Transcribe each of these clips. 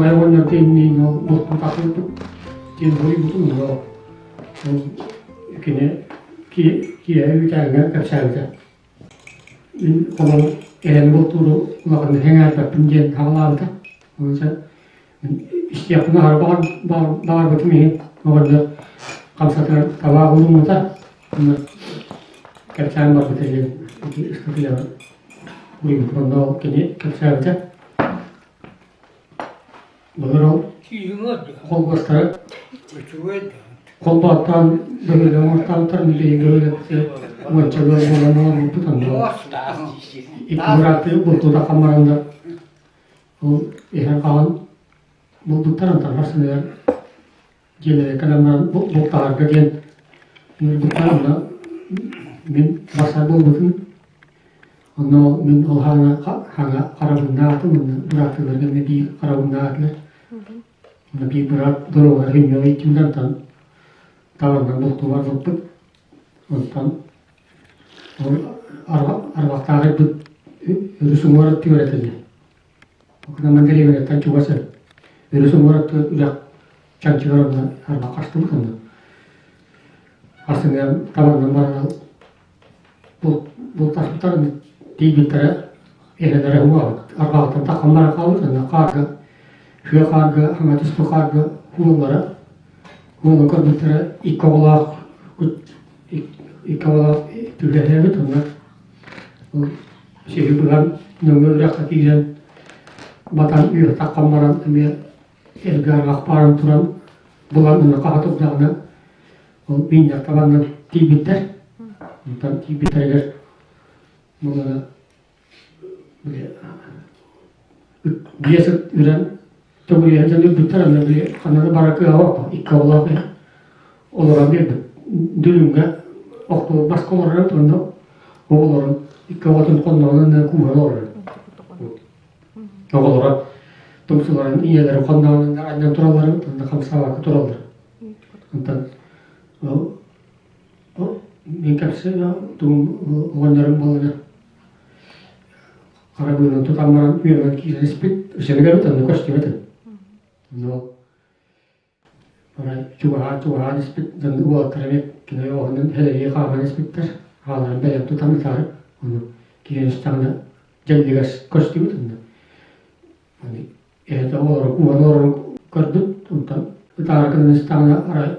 Баһылай оҕонньор диэнниин ол бултуу тахсыбыппыт диэн суруйбутум ол кини киэһэ үүтээҥҥэ кэпсээбитэ. Мин холобур эһэни бултууру улаханнык сэҥээрбэппин диэн саҕалаабыта. Ону истиэхпин аһара баҕарбытым иһин оҕонньор хамсатыгар табаах ууруммута. Кэпсээн барбыта диэн ити ыстатыйаҕа суруйбутум. Онно ол кини кэпсээбитэ. Былыр ол холкуостары холбооттоон бөһүөлэк оҥортообуттар, билигин бөһүөлэкпит уонча ыал буолан олорбуппут онно икки бырааттыы бултуу таххан бараннар ол иһэн хаалан булбуттар онтон сарсыныгар дьиэлэрэ кэлэн баран бултаһарга диэн ыҥырбыттар онно мин барсар буолбутум онно мин ол хаҥа хаҥа харабыннаатым уонна бырааттыыларга эмиэ биир харабыннаатылар уонна биир быраат доруобуйа күннүгэ ииттиммит онтон табаннан бултуу барбыппыт онтон ол арбахтаах ыппыт өрүс уҥуор өттүгэр этэ дии Окунаман дэриэбинэттэн чугас өрүс уҥуор өттүгэр үрэх чанчыгар онно арбах хастыбыт онно. Арсыҥҥа табаннан баран бултаспыттар тиийбиттэрэ эһэлэрэ уҥаабыт. Арбаҕыттан таххан баран хаалбыт онно хаарга күөх хаарга хаҥа түспүт хаарга уоллара уолун көрбүттэрэ икки оҕолоох икки оҕолоох түгэһээбит онно Сиһи быһан нөҥүө үрэххэ киирэн батан үөһэ таххан баран эмиэ эргэ арҕах баарын туран булан уна хаһа турдаҕына ол миинньэх табаннан тиийбиттэр. Онтон тиийбиттэригэр булана били биэс ыт үрэн төгүрүйэн дьон үрбүттэр аны били ханна да барар кыаҕа суох икки оҕолоох киһи олорон биэрбит дүлүҥҥэ охтубут баска олорор уонна оҕолорун икки оҕотун хонноҕунан кууһан олорор оҕолоро тумсуларын ийэлэрин хонноҕунан анньан тураллар уонна хамсаабакка тураллар онтон мин кэпсэ тугум оҕонньорум буоллаҕына Харабыынын тутан баран үөмэн киирэн испит, үсэбигэр онно көстүбэт Онно арай чугаһаан-чугаһаан испит дьон уолаттар эмиэ кини оҕоһунан хэлэрии хааман испиттэр, хааларын бэлэм тутан ытаары ону киирэн истэҕинэ дьэллигэс көстүбүт онно. Аны эһэтэ оҕолорун кууһан олорорун көрбүт, онтон ытаары гынан истэҕинэ арай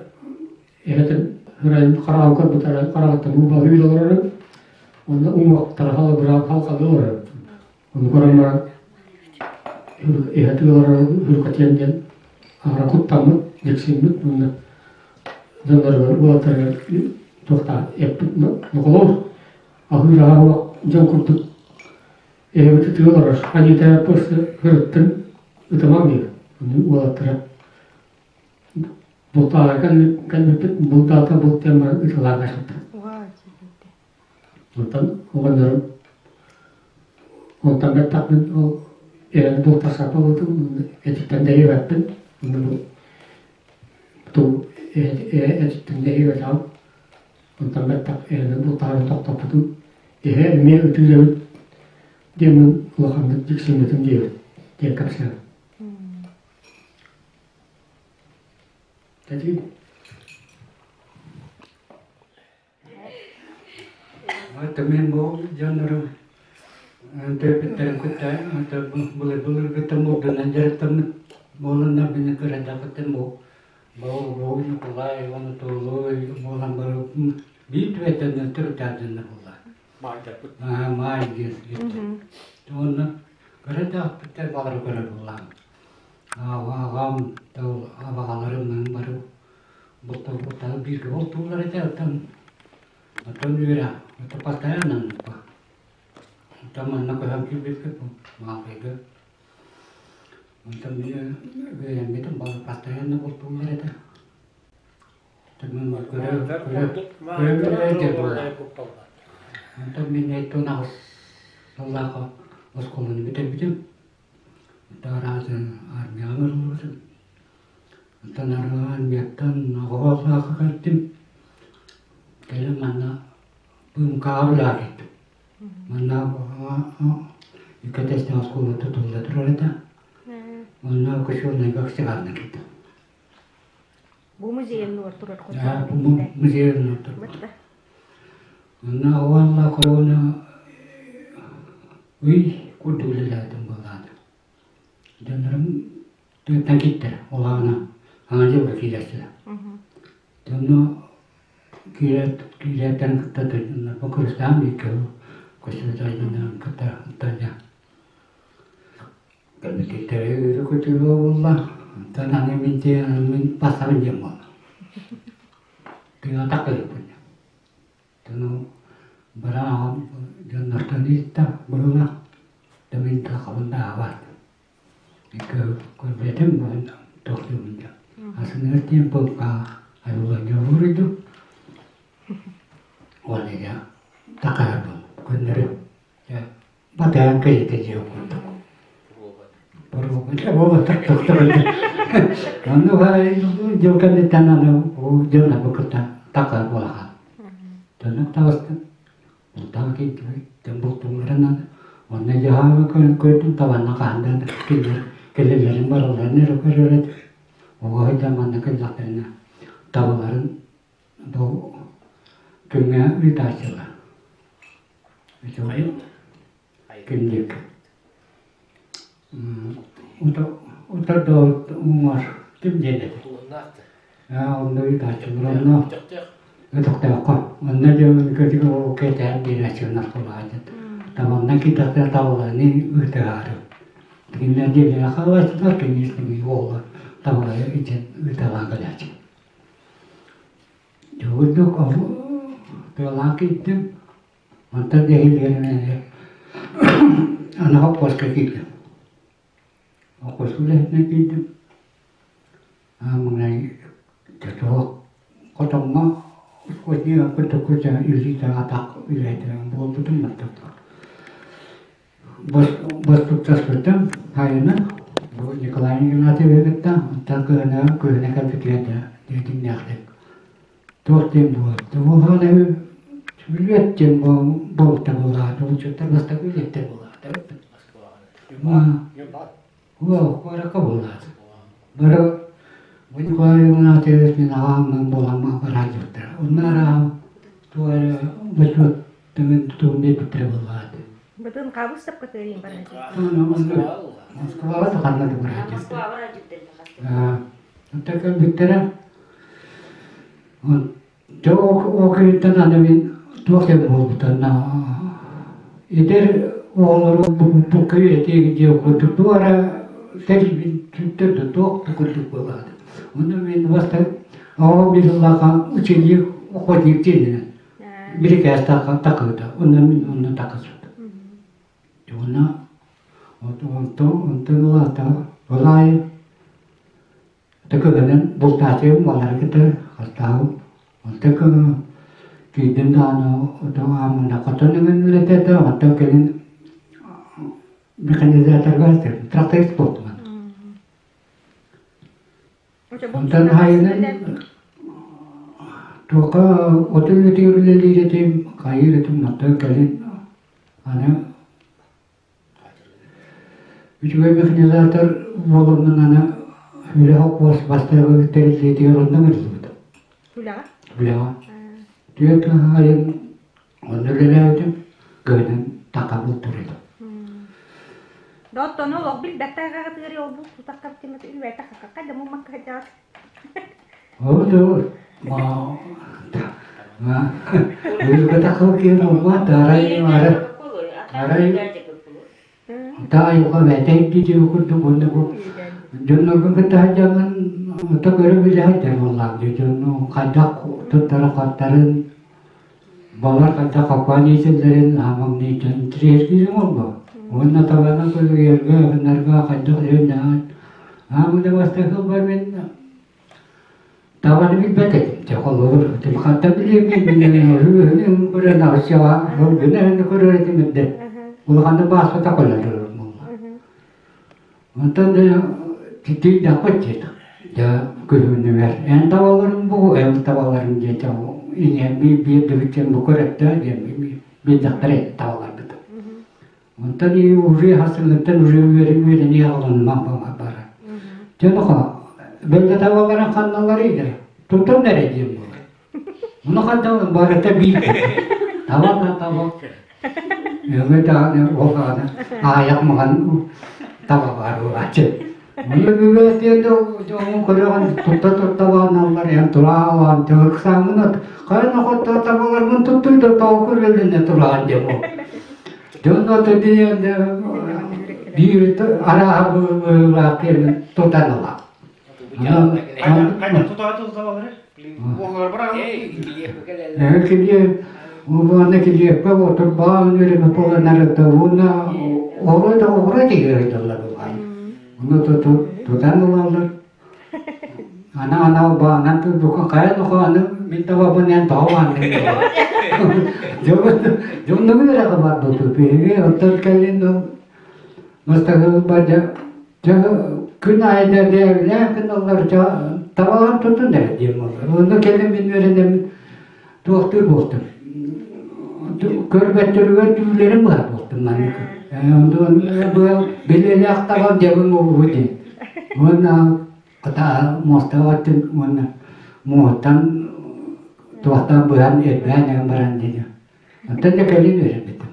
эһэтин ырайын хараҕын көрбүт арай хараҕыттан уу баһыыр олорорун уонна уҥуохтара халыбыраан халҕалыы олорор. Ону көрөн баран эһэтин олорорун Хүркэтиэн диэн аһара куттаммыт, дьиксиммит уонна дьонноругар уолаттарыгар туохтаах эппит ноколоор аһыыр аһа дьон курдук Эһэбит ытыы олорор, аньыыта просто ырыттын ытымаҥ диир. Ону уолаттара бултаара кэлбиппит, бултаата булт диэн баран ытылаан каачпыттар. Онтон оҕонньорум онтон бэттэх мин ол эһэни бултасаппа буолтум, этиттэн дэһиэбэппин. Онно бу туу этиттэн дэһиэбэтэҕим. Онтон бэттэх эһэни бултаһарын тохтоппутум. Эһэ эмиэ ытыыр эбит диэммин улаханнык дьиксиммитим диэбит диэн кэпсээн. Тэтигин? Мин бу дьоннорум төрөппүттэрин кытта былыр-былыргыттан булдунан дьарыктаммыт буоланнар мин кырадахыттан бу Бу Ньукулай уонна Туолуй буолан бары биир түбэлтэнэн төрүттээх дьоннор буолла. Маайдарбыт. Маай диэн Уонна көрө балары көрөр буоллаҕым. Аҕам, абаҕаларым бары бултаабыттар бииргэ бултууллар этэ, оттон оттон үөрэх, оттон постоянно Оттон манна көһөн киирбиппит Маалкайга. Онтон мин үөрэммитим постоянно бултууллар этэ. Онтон мин 78 сыллаахха оскуоланы бүтэрбитим. Онтон араас армияҕа ыҥырыллыбытым. Онтон армияттан оҕолооххо кэлтим. Кэлэн манна ПМК-ҕа үлэлээбитим. Манна икки этээстээх оскуола тутулла турар этэ. Онно кочуонайга кочегарна киирдим. Бу музейын турар Да, бу музейын турар. Онно уонна корона ый курдук үлэлээтим буоллаҕына. Дьоннорум тыаттан кииттэр улаана аҥа дьылга киирээччилэр. Дьонно киирээт киирээттэрин кытта дьоннорбун көрүстэҕим бииргэ көстүбүт кытта Таня Кэлбититтэрэ өрө көтүрүө буолла. Онтон аны мин мин бастабын диэн буолла. Тыҥатах кыһыппын. Ону баран аҕам дьоннортон ыйытта быһыылаах. Да мин хабын да аабат. Көрбөтүм туох диэбин да. Асыныгар диэн полкаҕа айыллан уруйдум. Уонна дьэ такаһарбын көннөрү Батыһан кэйитэ дьиэ курдук. Ону дьыл кэнниттэн аны дьыл бу кытта такар буолахан. Төннөк таҕыстым. Бултаан киирдим, бултуҥнарын аны. Онно дьаһаабы көрдүм, табанна хаһан да кинилэр кэлэллэрин баралларын эрэ көрөр этим. Оҕо сылдьан манна кэллэхтэринэ табаларын бу күҥҥэ ыытааччылар. Кинник утардоот уҥар ким диэн этэ онно ыытааччылар онно өтөхтөөххө онно дьон көтүгү ол кэтээн биэрээччилэр кулаадьыт табанна китэхтэ табаланы ыытыһаары кинилэр дьиэлэрэ хаалааччылар кинилэр уола табалары итин ыыталаан кэлээччи Дьоҕурдук тыалаах киирдим, онтон дэһиилэринэн аны хоппуоска киирдим. Хоппуоска үлэһитинэн киирдим. Маҥнай туох хотоҥҥо сквозняк курдук илиитэ атах үлэһитэ буолбутум маттык. Бостуктаспытым сайыны бу Николай Игнатьевиһы кытта онтон кыһына кыһына кэлбитигэр да дьиҥнээхтик туох диэн буолуо буоллаҕына билбэт диэн буолта буоллаҕа учуттар бастакы үлэттэр буоллаҕа куоракка буоллаҕа бары бу Николай Игнатьевич мин аҕам буолан барааччыттар онно араам туох эрэ бочуот тугун биэрбиттэрэ буоллаҕа Бытын хабыс сапкатыырын барааччы. Москваҕа да ханна да барааччы. Онтон кэлбиттэрэ дьэ ол күнтэн аны мин туох диэн буолбута эдэр оҕолору букка үөрэтиэ диэн курдук туох эрэ тэрийбин сүттэр да туох да курдук буолаат. Онно мин бастан оҕо биир сыллаахха ученик охотник диэнинэн Бирикээс такыыта, онно мин онно такысыт. Уонна онтон онтон ылаата ол аайы төкөгөнөн бултааччыбын балары кытары хастаабым. Онтон көҥү киирдим даҕаны ото хотон өҥөн үлэтэ онтон кэлин механизаторга тракторист буолтум. Онтон хайынан туохха отун үлэтигэр үлэлиир этим, хайыыр этим, оттон кэлин аны үчүгэй механизатор буоламмын аны үлэ холкуос бастакы тэриллиитигэр онно ыҥырыллыбытым. Үлэҕэ? Үлэҕэ. Түөрт айын Онно үлэлээбитим, кыһынын тақа бултуур этим. Доттону олох билбэт тайҕаҕытыгар ол бу тутахха тимэт үлбэт хакка да муммакка сылдьаҕыт. Ол да ма ма Үлбэтэх киһи буолбат, арай арай арай таайуха бэйэтэ диэки курдук уонна бу дьонноргун кытта сылдьаҥҥын ото көрө билэ сылдьар буоллаах дии дьону хайдах туттара хаптарын Балар хайдах хаппаан иитэллэрин аамаҥныйтан интириэһиргиирим буолла. Уонна табанан көлүйэргэ, гыннарга хайдах үөннэҕин аамына бастакы сылбар мин табаны билбэт этим. Дьэ холобур, хантан билиэммин мин көрөн аҕысчаҕа ылгына көрөр этим эрдэ. Улаханнык бааспата коллар буолла. Онтон тиийдэхпит диэтэ. Дьэ күһүнүгэр эн табаларыҥ бу, эн табаларыҥ диэтэ ийэм биэрдибит диэн бу көрөттөө диэн биэрдэхтэрэ табаларбыт. Онтон уже хасыҥыттан уже үөрэниэ аҕаланнам бара. Дьэ нохоо, бэлгэ табаларын ханналарый да, тутан эрэ диэн буолар. Ону ханна барыта биир таба да таба. Өҥө даҕаны ол даҕаны аайах маҕан таба баар буолааччы. Ону бүбээтиэн да дьоҥун көрөҕүн тутта-тутта бааналлар эн тураалаан тыһыксааммын от хайа нохотто табаларбын туттуй да тоҕо көрүөллэнэ тураан диэн буол. Дьон ото диэн биир арааһа быһыылаах диэн тутан ыла. Килиэп уонна килиэпкэ отурбаан үөрэмэ буоланарыта уонна оҕо да оҕо тигэрдаллар Ону тутан ылаллар. Ана анал баанан турбука хайа нохо аны мин табабын эн тоҕо баанныҥ Дьоннугу үөрэҕэ барбыппыт биһиги оттон кэлин Мастагылба дьэ күн аайы да дэбилээх гыналлар дьэ табалаан тутун эрэ диэн буолар. Онно кэлин мин үөрэнэммин туохтуур буолтум. Көрбөттөрүгэр түүлэрим быһар буолтум маннык. Онтон билэлээх табам дьабын буолбу дии. Уонна кыта муостаҕа өттүн уонна муоһуттан туохтаан быһан эрбээн эҥин баран диэн Онтон да кэлин үөрэммитим.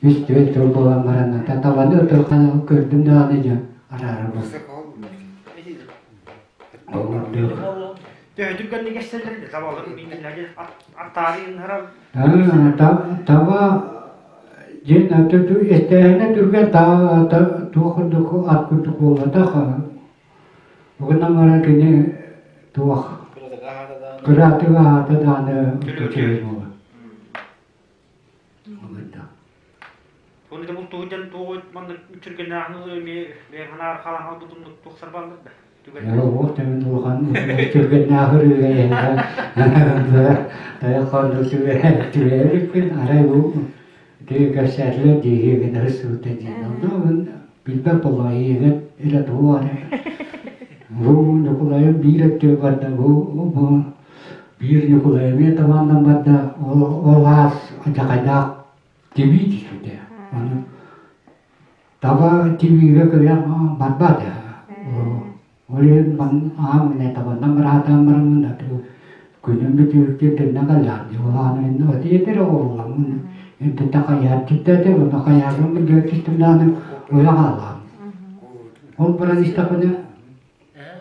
Үс түөрт сыл буолан баран ата табаны ытырҕана көрдүм даҕаны дьэ араара буолла. Ол курдук. Төһөтүн кэнники эстэллэр табаларын мииннэри аттаарыйыннарар. Таба дьин эстээһинэ түргэн туох курдук ат курдук буолбатах. Угунан баран кини туох кыратыга аата даҕаны үчүгэй буолар. Оны да бултугу дьон тугу маннык үчүргэннээхин эмиэ бэйэханаар халаан халбытымнык туохсар баллар да Уох тэмин улахан үчүргэннээхир тайах түгээрикпин арай бу ити кэпсээтилэр диэһиэгин ырысыбыта диэн онно билбэт буоллаҕа ийэбэр эрэ тугу эрэ бу Ньукулайым биир өттүгэр барда бу бу биир Ньукулай эмиэ табааннан барда ол ол аас дьахайдаах тибии түспүтэ ону таба тибиигэ кыайан барбат ол иһин аам гына табаннан бараатаан бараммын күнүм бүтүүртүн төннө кэллэҕим дии ол ааны отиетер оҕолламмын интитэ хайаат түттээтэ уонна хайаабын дьүөттүстүм даҕаны уйа хааллаҕым ол баран истэхпинэ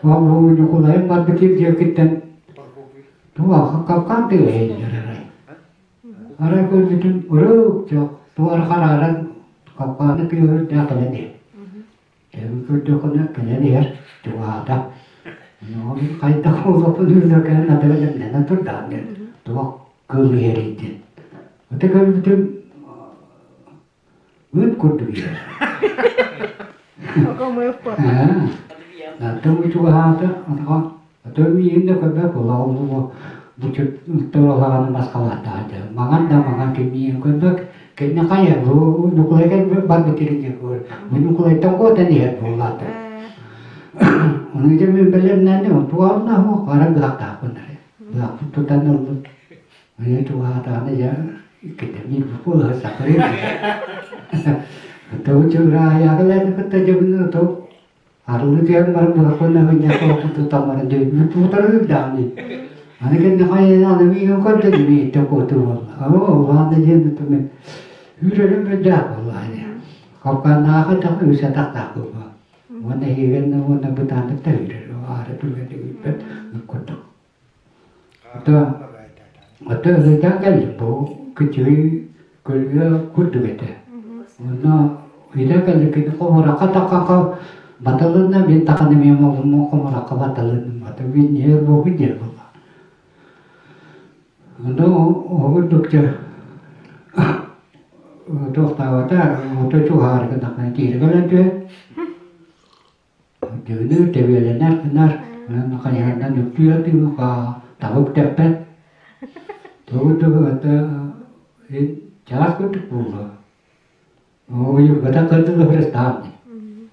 ол Ньукулайым барбыт диэкиттэн туох капкан тыаһа арай арай көрбүтүм уруук туора харааран капкааны тыаһырдаах кэлэн иһэр Эбин көрдөххүнэ кэлэн иһэр чугаһаата. Ол хайдах буолуохпун кэлэн атыгылэмнэнэ турдаҕым диэн туох кыыл иһэрий диэн. Аты көрбүтүм ыт курдук иһэр. Аттым чугаһаата, аты миигин да көрбөт буолла ол бу туруолаҕаны масхалааттаҕа дьэ маҥан да маҥан ким миигин көрбөт кэннэ хайа бу Ньукулайга барбыт иринньик бу Ньукулайтан куотан иһэр буоллаата ону дьэ мин бэлэмнэнним туолна хара быһахтаахпын эрэ быһахпын тутан ыллым аны чугаһаатаҕына дьэ иккитэ биир буолуо сакырыыр Тоо чугураайаҕылааны кытта дьыбыны тоо Арылы түһэн баран былахпын ыһынньахха тутан баран дөйбүт утарыыр даҕаны. Аны кэннэ хайа аны миигин көрдө мииттэн куотуу буолла. Оо, улаана диэн мен үүрэрим бэрдээх буолла ини. Капканнааха да үсэтахтаах буолла. Уонна иһигэн уонна бытааннык да үүрэр. Аара түргэнник үүрбэт курдук. Ото ыһыытаан кэллим бу күчүүй көлүө курдук этэ. Онно ыйытан кэллим кини хомурахха таххаха батылынна мин таханы эмиэ хомурахха батылынным ата мин иһэр буолбут диэн буолла. Онно ол курдук дьэ туохтаабата ото чугаһаары гыннахпына тиэрэ кэлэн түһэн Дьыгыныыр, тэбиэлэнэр гынар, онон хайыһарынан үктүүр атыыга табык тэппэт. Тугу-тугу это чаас курдук буолла. Уйургата кырдылы хрестаан.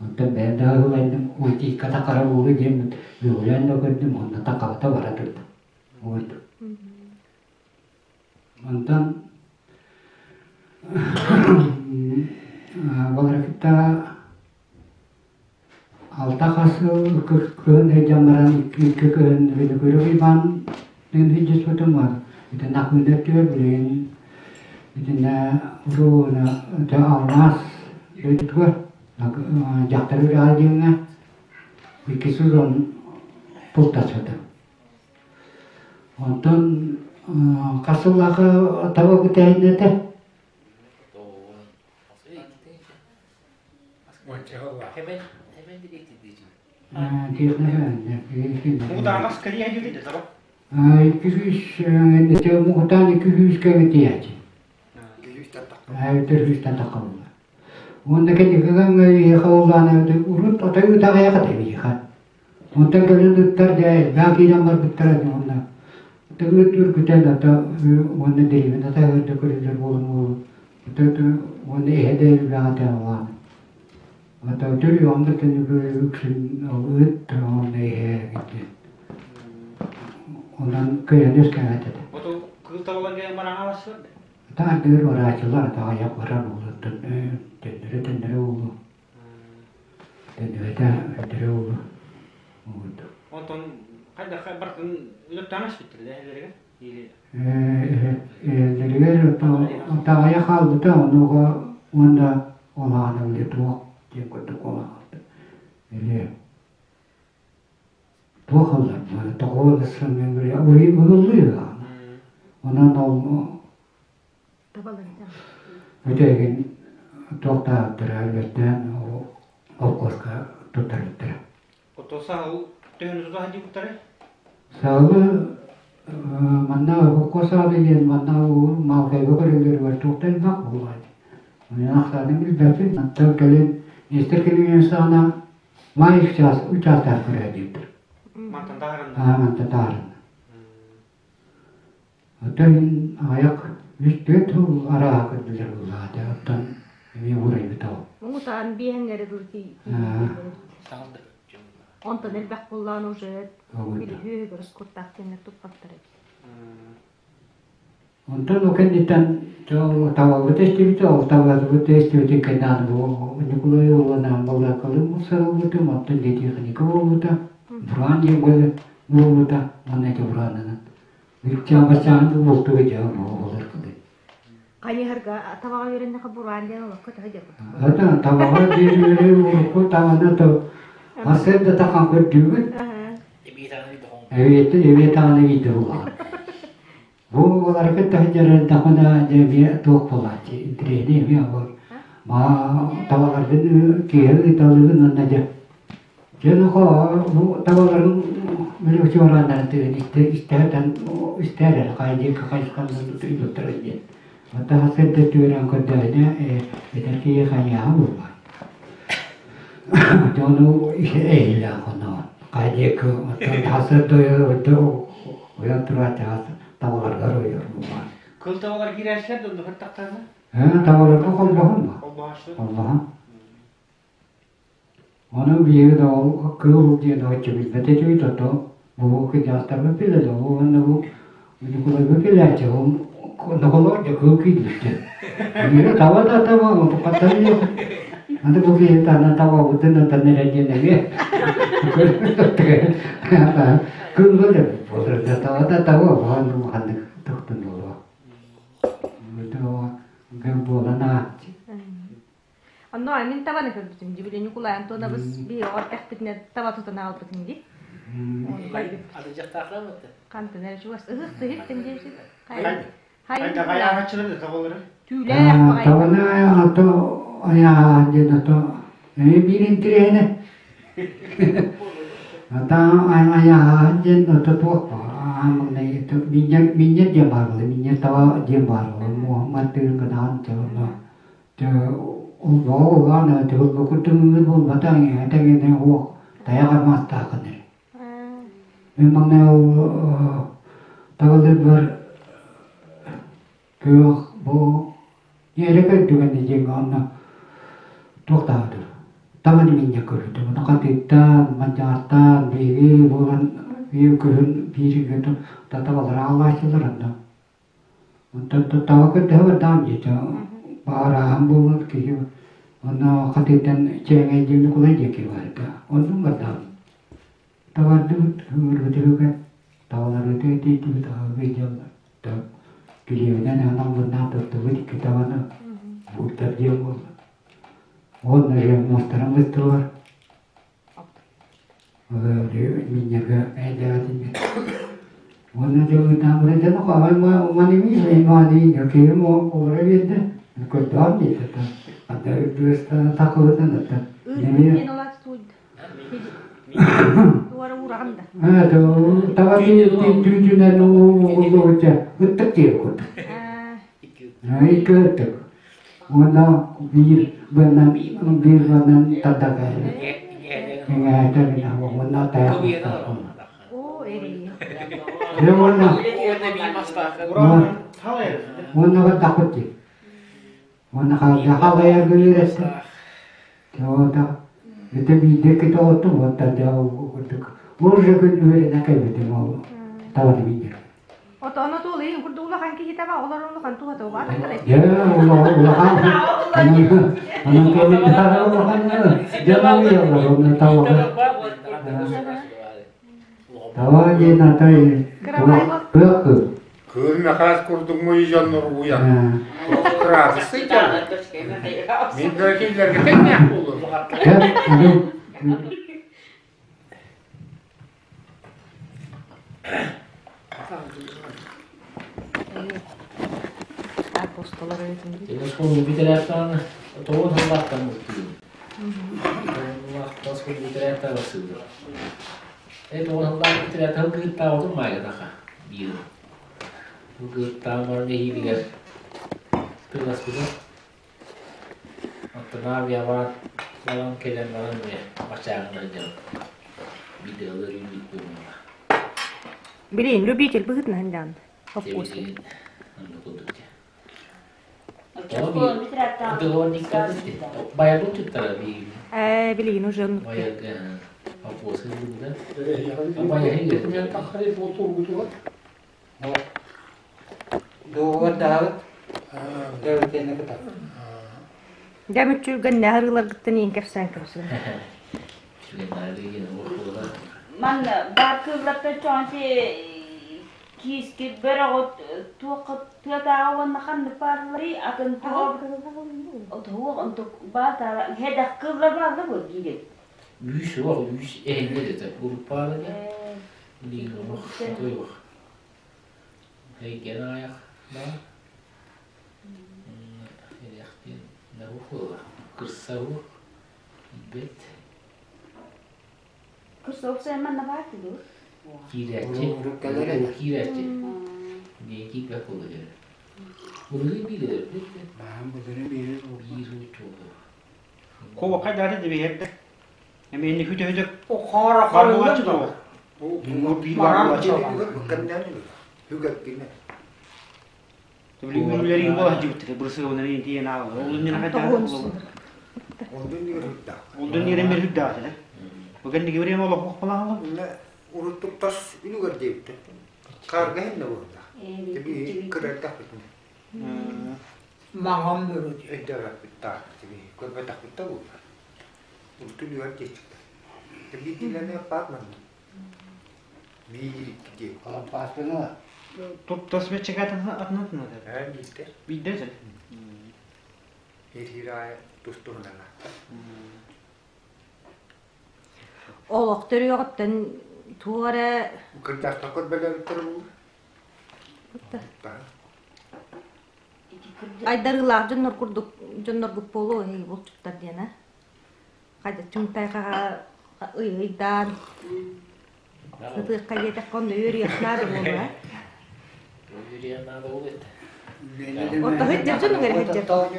Онтон бэйэм да ылайным уйтиикката хара уулу диэммин үөҕүлээн да көрдүм, онно такабата бара турдум. Вот. Онтон балары кытта алта хас сыл кыһын сылдьан баран икки кыһын Винокуров Иван сылдьыспытым бар. Итиннэ Акыына өттүгэр билигин итиннэ уруuna алмаас дойдутугар дьахтар үрэҕэ диэҥҥэ икки сезон бултаспытым. Онтон хас сыллаахха таба бүтэһиннэ этэ? Муҥутаан икки сүүскэ тиийээччи. Төрүүстэн таххаллар. Уонна кэнникигэ эйиэхэ улаана урут отой ытаҕайах этэ эйиэхэ. Онтон кэлин ыттар дьэ элбэх киирэн барбыттара уонна ыт үргүтэн ата уонна дэриэбинэ атаһыырда көрүллэр буолан уонна эһэ да элбэх этэ улаана. Ата төрүөҕүм да кэнники үксүн ыт уонна эһэ диэн. Онон кыайан үөскээбэт этэ. Оту кыыл табалар кэлэн бараҥалассылар да? Ата ардыгар барааччылар ата аҕыйах барар буолуттан төннөрө-төннөрө буолуо. Төннүбэтэ өтөрө буолуо. Онтон хайдах барытын өлөттөөн аспыттар да эһэлэригэр? Эһэлэригэр таҕайа хаалбыта онуоха уонна улахан били туох диэн курдук улахан или туох ыллар тоҕо уйуллуу онон ол Үтүөгүн туохтаахтара өлөртөөн холкуоска туттарбыттара. Ото саһыл төһөнү тутаһа диэбиттэрэ? Саһылы манна холкуос саһылы диэн манна Маалкайга көрөллөрүгэр туох да элбэх буолуо Мин ахсаанын билбэппин. Оттон кэлин Нестер кэлин саҕана маай учаастаах көрөө диэбиттэр. Мантан таһаарынна? Мантан таһаарынна. Оттон аҕыйах үс-түөрт сыл арааһа көрдүлэр буоллаҕа оттон эмиэ уурайбыта ол. Муҥутаан биэһэҥҥэ дылы Онтон элбэх буоллаҕына уже билиһү куртаах диэннэр туппаттар эбит. Онтон ол кэнниттэн табалбыт эстибитэ, ол табалбыт эстибитин кэннэ аны бу Ньукулай уолунаан балыакалыы мусарылбытым, оттон детехника буолбута, Буран диэн буолбута, уонна ити Буранынан Үччаабачаан бултуга дьэ буолар кылы. Хайыһарга табаҕа үөрэннэхэ бураан диэн олоххо төһө диэн Ата табаҕа диэн үөрүү урукку таҕана то асыр да тахан көрдүүгүн. Эбиэтэ эбиэ таҕана биирдэ булаҕын. Бу оларга таһдьарар дахына дьэ эмиэ туох буолааччы интириэһинэй эмиэ ол. Ма табаларгын киһи ыыталыгын уонна дьэ Дьэ нохоо бу табаларын били учуорааннарын тыгын истэһэтэн истээр эрэ хайа диэки хайысханан ыйбыттарын диэн. Оттон сарсыарда түөрэн көрдөөнө эдэр киһи хайыаҕа буолбат. Дьону эһиилээх хоноон хайа диэки оттон сарсыарда ойон тураат табаларгар ойор буолбат. Кыл табалар киирээччилэр да онно хаттахтарына? Табаларга холбоһун ба? Холбоһооччулар. Холбоһун. Ону биһиги да ол кыыл диэн оччо билбэт этибит, ото бу кырдьаҕастарбыт билэллэр, уонна бу Ньукулайбыт билээччи, ол ноколоор дьэ кыыл киирбит диэн. Таба да таба, онтукаттан Аны бу киһи таһынан табабытын ытан эрэ диэн эмиэ кыыл буолар да таба да таба улахан улаханнык тохтун буолуо. Буолан ааччы. Онно мин табаны көрбүтүм дии, били Ньукулай Антонович биһи оҕор тэхпитинэ таба тутан аҕалбытын дии. Хантан эрэ чугас ыһыах тыһыттын диэбитин. Түүлээх баҕайы. Табаны ато айаа диэн ато биир интириэһинэ. Ата айаа диэн ато туох минньер диэн баар буолла, минньер таба диэн баар буолла. Муоһуммат тыын гынаан Дьэ, олбоҕо улаан төгүлгэ курдук ыҥыыр буолбата, эҥээтэ уох тайах армаастааххын эрэ. Мин маҥнай ол табаларбар күөх бу ньиэрэ көрдүгэн диэҥҥэ онно туох даҕаны табаны минньэ көрбүтүм. Ону хатыыттаан, мадьаартаан, биһиги буолан биир күһүн биир табалары аҕалааччылар онно Онтон таба көрдөһө бардаҕым диэтэ. Баарааһын буолан киһи онно хатыытан Чээҥэй диэн Ньукулай диэки барда. Оннун бардаҕым. Табардыбыт ыҥырбытыгар табаларбытыгар тиийдибит аһылык дьон килиэбинэн аналларнаах туттубут икки табаны бултар диэн буолла. Уонна же муостарын быстылар. Минньэргэ эйдээҕитин Уонна дьылытаан баран дьону хаһан манимиис маани киһим олоро биэрдэ көрдөөн диэтэ анда үрдүөстан такыбытан аттан Ыы Таба түүтүнэн угуллубучча ыттык диир курдук. Икки ыттык. Уонна биир быаннан биир быаннан тардака эҥээтэ уонна тайах уонна уонна бардахпыт дии. Уонна хаалайарга үөрэттим. Ота это биирдэ иккитэ оттум уонтан дьэ ол курдук уже күн үөрэнэ кэлбитим ол табаны биирдэ. Ото ону туол иһин курдук улахан киһи таба олор улахан туһата убаатахтара. Дьэ улахан анан улахан дьон уйаллар онно табаҕа. Таба диэн атай туох кыл. Кыыл Мэхээс курдук муйу дьоннор уйан. Кыраадысый дьон. Мин да кинилэргэ тэҥнээх буолуом. Телефон бүтэрээттаҕына тоҕус сыллаахтан муттуйум. Бүтэрээттаҕа сылдьар. Тоҕус сыллаах бүтэрээт кыыттаабытым маайгатаха биир. Кыыттаан баран эһиилигэр тылласпытым. Оттон авиабаат баран кэлэн баран эмиэ бачааҕын сылдьабын. Видеолар үүнүк буолла. Билин любитель быһыытынан даҕаны. Хоппуоска. Ээ, билигин уже оннук. Дьэ мүччүргэннээх арыыларгыттан иин кэпсээн кэпсээн. Манна баар кыыллартан чоонси Киискит бөрөҕүт туохха тыатааҕы уонна ханнык баалларый атын туох туох онтук баатара һэдэх кыыллар бааллар буо диигин Үүс суох, үүс эһиннэ дэтэ. Уруппаары да билигин олох сатыйбах. Эйген аҕайах баар. Эриэхтиин нарух кырса уох билбэт. Кырса манна баар дуу? Киирээччи. Киирээччи. Диэн киирбэт буолла дьэ. Былырыын биир Баһан былырыын биир биир учуолу. Куобахха даата дебиһэрдэ. Эми инни хүтэ-хүтэ Хора бар буолааччы тоҕо. Биир бар буолааччы. Хүгэргинэ. Үлэлэрин буола сылдьыбыттар. Бырысыабынарын тиийэн ааҕылар. Ол иннинэ хайдах Онтун нигер хүрдээх. Онтун нигер эмиэ хүрдээх этэ. Бу кэнники бириэмэ олох бохпалаалар. Уруттук тас үнүгэр диэбиттэр. Хаарга иһиннэ буолла. Тиби кырардахпытын. Маҥан бөрүт. Өйдөөбөппүт таах тиби көрбөтөхпүт да буолла. Урутун үөр диэччиктэр. Тиби дилэни паат манна. Биир икки диэ. Пааспына Туттас беччэкэ атынан Ээ биирдэ. Биирдэ сен. Ириир аайы тус-туһунан Олох төрүөҕүттэн туох эрэ Кырдьаахтан көрбөлөөбүттэр бу. Айдарыылаах дьоннор курдук дьонноргут буолуо эһиги булчуттар диэн ээ. Хайда чуҥтайхаҕа ый ыйдаан сытыахха диэтэххэ онно үөрүйэх наада буолуо ээ. Үөрүйэх наада буолуо этэ. Отто сылдьар дьонуҥ эрэ сылдьар.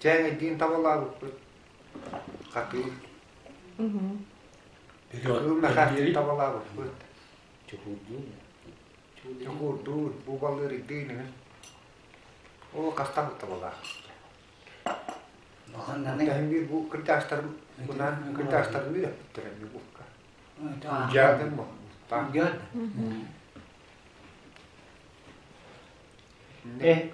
Чээҥэйдиин табалаабыппыт. Хатыы. Кыыл Мэхээччик табалаабыппыт. Чухурдуун. Чухурдуун, бу балыырыйдыын үһүн. Ол хастан табалаах. Тэһин биир бу кырдьаастарым бунан кырдьаастарым үөрэппиттэрэ букка. Дьаадын бу. Э.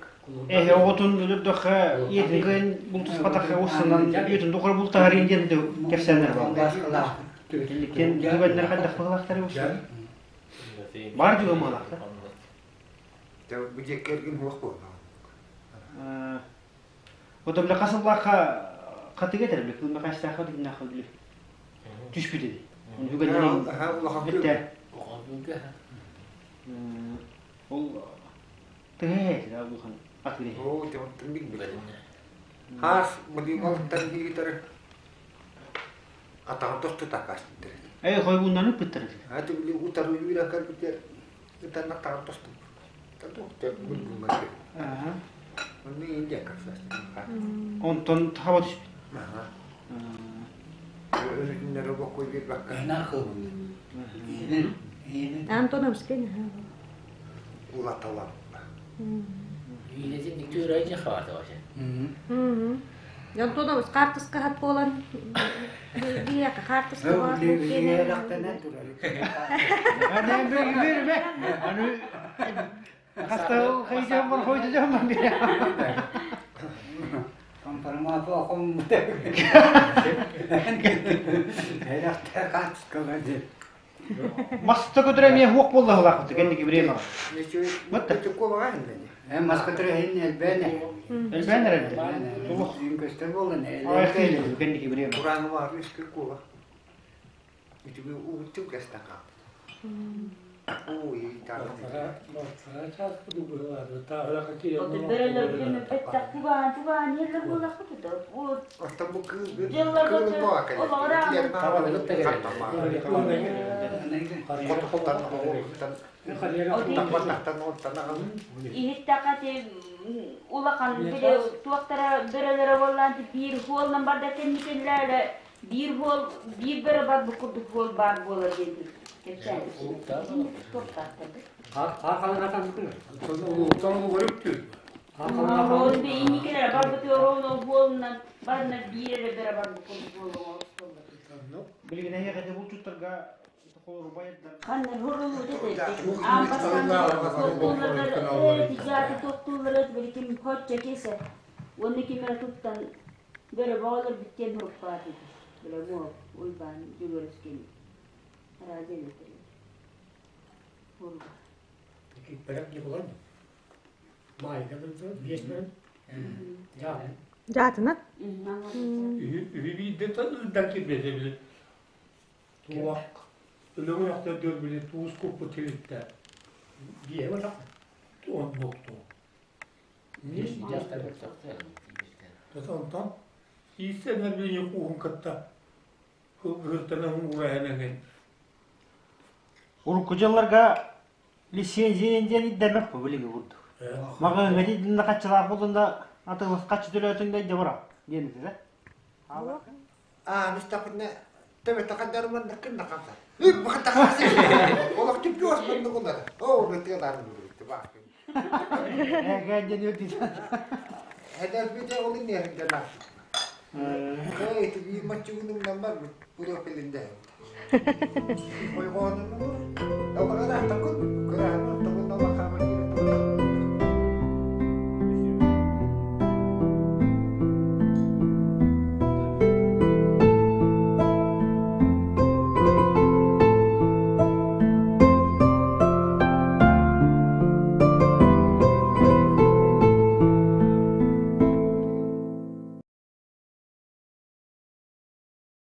Эһэ оҕотун өлөрдөххө ийэтин кыайан бултуспатахха уссанан үйэтин тухары бултаһарын диэн кэпсээннэр бааллар. Итинниктэн түгэннэр хайдах быһылаахтар уста? Бар дьуга мыһылаахтар. Бу дьиэккэ эргин хуох буолла. Вот бile хасыллаахха хатыга этэр бile кылма хастаахха дигиннаахха бile түспүт эди. Үгэннэрин Этте. Ол тыһэ улахан атыры. Оо, тымтын билбит. Хаас мадыымалыттан биитэр атаҕын тосту такаастыттар. Эй, хойгуннаны пыттар. Аты били утары үүрэ кэлбитэ ытан атаҕын тосту. Онтон хаба түспүт. Антоновский. Антонович хаартыска хат буолан биһиэхэ хаартыска баар Маста көтөр эмиэ хуох буоллаһылаахпыт кэнники время. Мас көтөр иһин элбээн Элбээн эрэллэр. Көстөр буолан кэнники время. Иһиттэххэ улахан били туохтара бөрөлөрө буоллаан биир хуоллан барда кэнникиллээре биир хуол биир бөрө бар бу курдук хуол баар буолар диэн кэпсээн Инникилere барбыт оруон хуолунан барына биир эрэ бөрө бар бу курдук буолуоҥа. Билигин эһиэхэ булчуттарга Ханна хурулуут аан бастаан тохтууллар тиjaаты тохтууллар били ким хоччо кесе уонна ким эрэ туттан бөрө боҕолор бүттен хуруппаат ити биле муо уйбаан дьүгөрүскин радио хурба Жаатынан? Үһү биирдэ ырдан кирбэтэ били Туох өлөҥ дөр били туус куппут тилиттэ биэһэ батах оннукту. Онтон ииссэннэр били кууһун кытта кыһыртанан уурайан Урукку дьылларга лицензия диэн ирдэммэт бу билиги курдук. Маҕаһыыҥҥа дьиҥ хаччылаах буоллун да атыылас хаччы төлөөтүҥ да илдьэ бара диэн этэ. Аа, мистапына төбөтө хандарыман кынна хамса. Олох түппү оспунну гулар. Оо, бытыалаан бүлүттү баах. Эгэ дьэн үрдү. Хедер бите ол инне хедер. Эй, ти маччугунум намар бу пилинде. Ой, гонун. Околора такун.